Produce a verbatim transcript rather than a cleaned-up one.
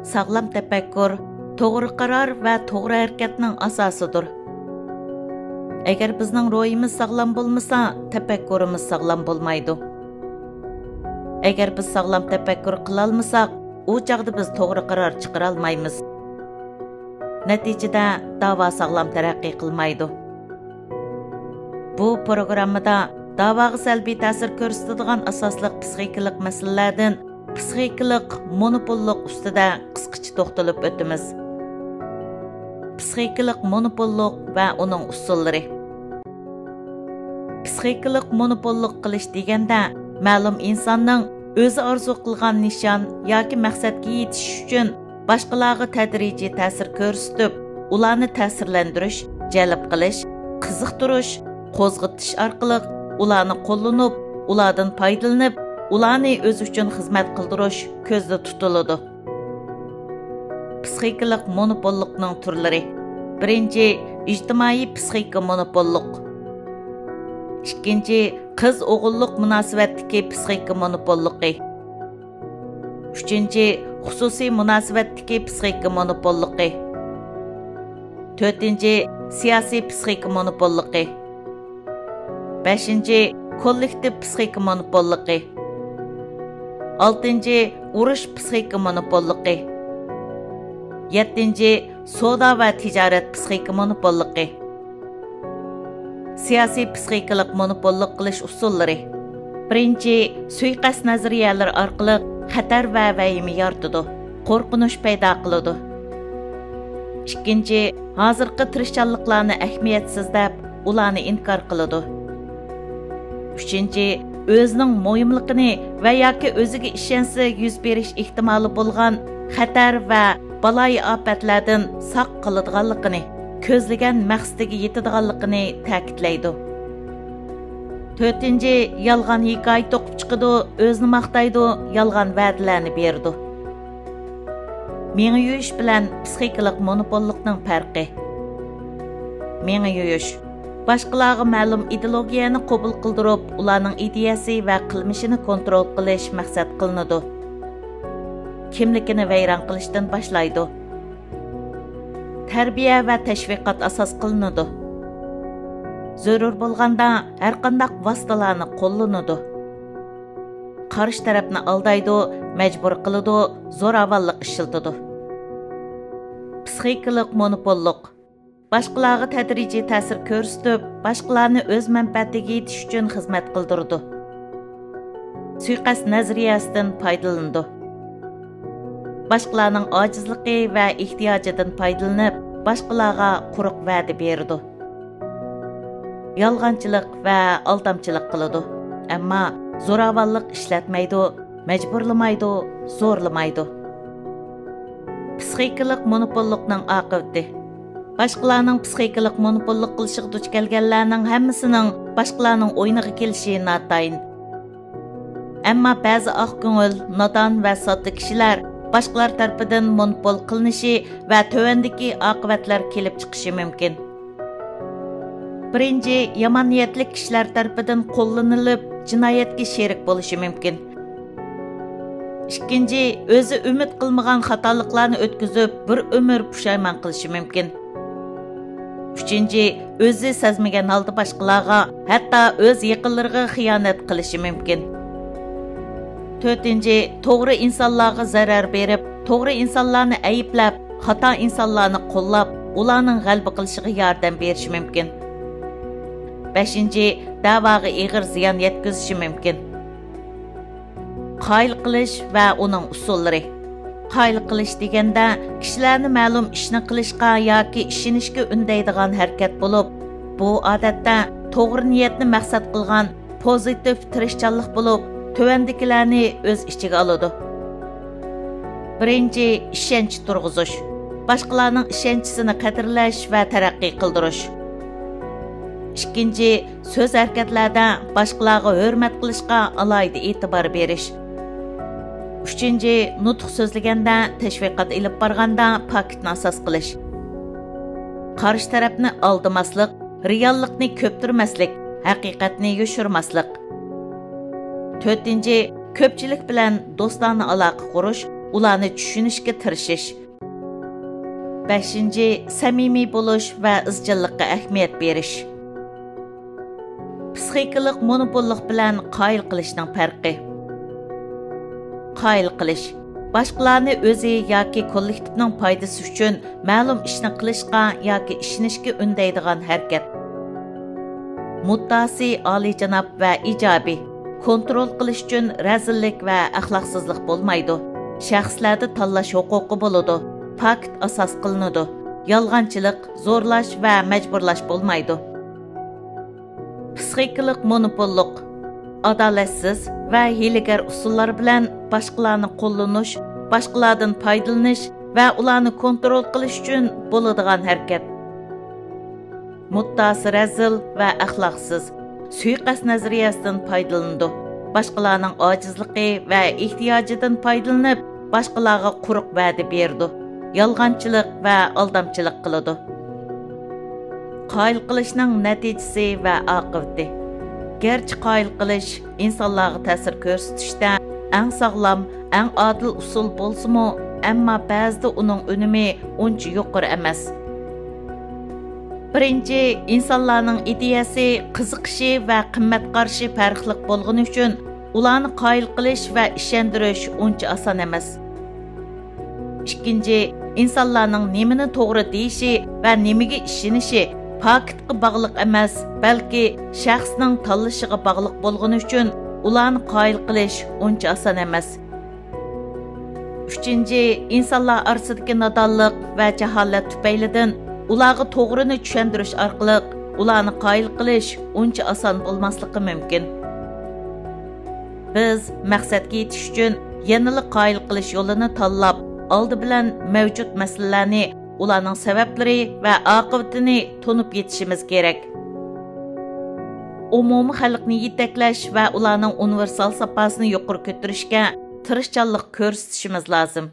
ساغلام تەپەككۇر، توغرا قارار ۋە توغرا ھەرىكەتنىڭ ئاساسىدۇر. ئەگەر بىزنىڭ روھىمىز ساغلام بولمىسا، تەپەككۇرىمىز ساغلام بولمايدۇ. ئەگەر بىز ساغلام تەپەككۇر قىلالمىساق، ئۇ چاغدا بىز توغرا قارار چىقىرالمايمىز. نەتىجىدە، داۋا ساغلام تەرەققىي قىلمايدۇ. بۇ پروگراممىدا داۋاغا سەلبىي تەسىر كۆرسىتىدىغان ئاساسلىق پسىخىكىلىق مەسىلىلەردىن پسىخىكىلىق مونوپوللۇق ئۈستىدە قىسقىچە توختىلىپ ئۆتىمىز. پسىخىكىلىق مونوپوللۇق ۋە ئۇنىڭ ئۇسۇللىرى. پسىخىكىلىق مونوپوللۇق قىلىش دېگەندە، مەلۇم ئىنساننىڭ ئۆزى ئارزۇ قىلغان نىشان ياكى مەقسەتكە يېتىش ئۈچۈن باشقىلارغا تەدرىجىي تەسىر كۆرسىتىپ، ئۇلارنى تەسىرلەندۈرۈش، جەلپ قىلىش، قىزىقتۇرۇش، قوزغىتىش ئارقىلىق ئۇلارنى قوللىنىپ، ئۇلاردىن پايدىلىنىپ، ئۇلارنى ئۆزى ئۈچۈن خىزمەت قىلدۇرۇش كۆزدە تۇتۇلىدۇ. پسىخىكىلىق مونوپوللۇقنىڭ تۈرلىرى. بىرىنچى، ئىجتىمائىي پسىخىكا مونوپوللۇق. ئىككىنچى، قىز-ئوغۇللۇق مۇناسىۋەتتىكى پسىخىكا مونوپوللۇقى. ئۈچىنچى، خۇسۇسىي مۇناسىۋەتتىكى پسىخىكا مونوپوللۇقى. تۆتىنچى، سىياسىي پسىخىكا مونوپوللۇقى. بەشىنچى، كوللېكتىپ پسىخىكا مونوپوللۇقى. ئالتىنچى، ئۇرۇش پسىخىكا مونوپوللۇقى. يەتتىنچى، سودا ۋە تىجارەت پسىخىكا مونوپوللۇقى. سىياسىي پسىخىكىلىق مونوپوللۇق قىلىش ئۇسۇللىرى. بىرىنچى، سۇيىقەست نەزەرىيەلىرى ئارقىلىق خەتەر ۋە ۋەھىمە يارىتىدۇ، قورقۇنچ پەيدا قىلىدۇ. ئىككىنچى، ھازىرقى تىرىشچانلىقلارنى ئەھمىيەتسىز دەپ، ئۇلارنى ئىنكار قىلىدۇ. ئۈچىنچى، ئۆزىنىڭ مۇھىملىقىنى ۋە ياكى ئۆزىگە ئىشەنسە يۈز بېرىش ئېھتىمالى بولغان خەتەر ۋە بالايىئاپەتلەردىن ساق قالىدىغانلىقىنى، كۆزلىگەن مەقسىتىگە يېتىدىغانلىقىنى تەكىتلەيدۇ. تۆتىنچى، يالغان ھېكايە توقۇپ چىقىدۇ، ئۆزىنى ماختايدۇ، يالغان ۋەدىلەرنى بېرىدۇ. مېڭە يۇيۇش بىلەن پسىخىكىلىق مونوپوللۇقنىڭ پەرقى. مېڭە يۇيۇش. باشقىلارغا مەلۇم ئىدېئولوگىيەنى قوبۇل قىلدۇرۇپ، ئۇلارنىڭ ئىدىيەسى ۋە قىلمىشىنى كونترول قىلىش مەقسەت قىلىنىدۇ. كىملىكىنى ۋەيران قىلىشتىن باشلايدۇ. تەربىيە ۋە تەشۋىقات ئاساس قىلىنىدۇ. زۆرۈر بولغاندا ھەرقانداق ۋاسىتىلارنى قوللىنىدۇ. قارشى تەرەپنى ئالدايدۇ، مەجبۇر قىلىدۇ، زوراۋانلىق ئىشلىتىدۇ. پسىخىكىلىق مونوپوللۇق. باشقىلارغا تەدرىجىي تەسىر كۆرسىتىپ، باشقىلارنى ئۆز مەنپەئەتىگە يېتىش ئۈچۈن خىزمەت قىلدۇرىدۇ. سۇيىقەست نەزەرىيەسىدىن پايدىلىنىدۇ. باشقىلارنىڭ ئاجىزلىقى ۋە ئېھتىياجىدىن پايدىلىنىپ، باشقىلارغا قۇرۇق ۋەدە بېرىدۇ. يالغانچىلىق ۋە ئالدامچىلىق قىلىدۇ. ئەمما زوراۋانلىق ئىشلەتمەيدۇ، مەجبۇرلىمايدۇ، زورلىمايدۇ. پسىخىكىلىق مونوپوللۇقنىڭ ئاقىۋىتى. باشقىلارنىڭ پسىخىكىلىق مونوپوللۇق قىلىشىغا دۇچ كەلگەنلەرنىڭ ھەممىسىنىڭ باشقىلارنىڭ ئويۇنىغا كېلىشى ناتايىن. ئەمما بەزى ئاق كۆڭۈل، نادان ۋە ساددا كىشىلەر باشقىلار تەرىپىدىن مونوپول قىلىنىشى ۋە تۆۋەندىكى ئاقىۋەتلەر كېلىپ چىقىشى مۇمكىن. بىرىنچى، يامان نىيەتلىك كىشىلەر تەرىپىدىن قوللىنىلىپ، جىنايەتكە شېرىك بولۇشى مۇمكىن. ئىككىنچى، ئۆزى ئۈمىد قىلمىغان خاتالىقلارنى ئۆتكۈزۈپ، بىر ئۆمۈر پۇشايمان قىلىشى مۇمكىن. ئۈچىنچى، ئۆزى سەزمىگەن ھالدا باشقىلارغا، ھەتتا ئۆز يېقىنلىرىغا خىيانەت قىلىشى مۇمكىن. تۆتىنچى، توغرا ئىنسانلارغا زەرەر بېرىپ، توغرا ئىنسانلارنى ئەيىبلەپ، خاتا ئىنسانلارنى قوللاپ، ئۇلارنىڭ غەلىبە قىلىشىغا ياردەم بېرىشى مۇمكىن. بەشىنچى، دەۋاغا ئېغىر زىيان يەتكۈزۈشى مۇمكىن. قايىل قىلىش ۋە ئۇنىڭ ئۇسۇللىرى. قايىل قىلىش دېگەندە، كىشىلەرنى مەلۇم ئىشنى قىلىشقا ياكى ئىشىنىشكە ئۈندەيدىغان ھەرىكەت بولۇپ، بۇ ئادەتتە توغرا نىيەتنى مەقسەت قىلغان پوزىتىپ تىرىشچانلىق بولۇپ، تۆۋەندىكىلەرنى ئۆز ئىچىگە ئالىدۇ. بىرىنچى، ئىشەنچ تۇرغۇزۇش. باشقىلارنىڭ ئىشەنچىسىنى قەدىرلەش ۋە تەرەققىي قىلدۇرۇش. ئىككىنچى، سۆز-ھەرىكەتلەردە باشقىلارغا ھۆرمەت قىلىشقا ئالاھىدە ئېتىبار بېرىش. ئۈچىنچى، نۇتۇق سۆزلىگەندە، تەشۋىقات ئېلىپ بارغاندا پاكىتنى ئاساس قىلىش. قارشى تەرەپنى ئالدىماسلىق، رېئاللىقنى كۆپتۈرمەسلىك، ھەقىقەتنى يوشۇرماسلىق. تۆتىنچى، كۆپچىلىك بىلەن دوستانە ئالاقە قۇرۇش، ئۇلارنى چۈشىنىشكە تىرىشىش. بەشىنچى، سەمىمىي بولۇش ۋە ئىزچىللىققا ئەھمىيەت بېرىش. پسىخىكىلىق مونوپوللۇق بىلەن قايىل قىلىشنىڭ پەرقى. قايىل قىلىش، باشقىلارنى ئۆزى ياكى كوللېكتىپنىڭ پايدىسى ئۈچۈن مەلۇم ئىشنى قىلىشقا ياكى ئىشىنىشكە ئۈندەيدىغان ھەرىكەت. مۇددىئاسى ئالىيجاناب ۋە ئىجابىي. كونترول قىلىش ئۈچۈن رەزىللىك ۋە ئەخلاقسىزلىق بولمايدۇ. شەخسلەردە تاللاش ھوقۇقى بولىدۇ. پاكىت ئاساس قىلىنىدۇ. يالغانچىلىق، زورلاش ۋە مەجبۇرلاش بولمايدۇ. پسىخىكىلىق مونوپوللۇق، ئادالەتسىز ۋە ھىيلىگەر ئۇسۇللار بىلەن باشقىلارنى قوللىنىش، باشقىلاردىن پايدىلىنىش ۋە ئۇلارنى كونترول قىلىش ئۈچۈن بولىدىغان ھەرىكەت. مۇددىئاسى رەزىل ۋە ئەخلاقسىز، سۇيىقەست نەزەرىيەسىدىن پايدىلىنىدۇ. باشقىلارنىڭ ئاجىزلىقى ۋە ئېھتىياجىدىن پايدىلىنىپ، باشقىلارغا قۇرۇق ۋەدە بېرىدۇ. يالغانچىلىق ۋە ئالدامچىلىق قىلىدۇ. قايىل قىلىشنىڭ نەتىجىسى ۋە ئاقىۋىتى. گەرچە قايىل قىلىش ئىنسانلارغا تەسىر كۆرسىتىشتە ئەڭ ساغلام، ئەڭ ئادىل ئۇسۇل بولسىمۇ، ئەمما بەزىدە ئۇنىڭ ئۈنۈمى ئۇنچە يۇقىرى ئەمەس. بىرىنچى، ئىنسانلارنىڭ ئىدىيەسى، قىزىقىشى ۋە قىممەت قارىشى پەرقلىق بولغىنى ئۈچۈن، ئۇلارنى قايىل قىلىش ۋە ئىشەندۈرۈش ئۇنچە ئاسان ئەمەس. ئىككىنچى، ئىنسانلارنىڭ نېمىنى توغرا دېيىشى ۋە نېمىگە ئىشىنىشى پاكىتقا باغلىق ئەمەس، بەلكى شەخسنىڭ تاللىشىغا باغلىق بولغىنى ئۈچۈن، ئۇلارنى قايىل قىلىش ئۇنچە ئاسان ئەمەس. ئۈچىنچى، ئىنسانلار ئارىسىدىكى نادانلىق ۋە جاھالەت تۈپەيلىدىن ئۇلارغا توغرىنى چۈشەندۈرۈش ئارقىلىق ئۇلارنى قايىل قىلىش ئۇنچە ئاسان بولماسلىقى مۇمكىن. بىز مەقسەتكە يېتىش ئۈچۈن يەنىلا قايىل قىلىش يولىنى تاللاپ، ئالدى بىلەن مەۋجۇت مەسىلىلەرنى، ئۇلارنىڭ سەۋەبلىرى ۋە ئاقىۋىتىنى تونۇپ يېتىشىمىز كېرەك. ئومۇمىي خەلقنى يېتەكلەش ۋە ئۇلارنىڭ ئۇنىۋېرسال ساپاسىنى يۇقىرى كۆتۈرۈشكە تىرىشچانلىق كۆرسىتىشىمىز لازىم.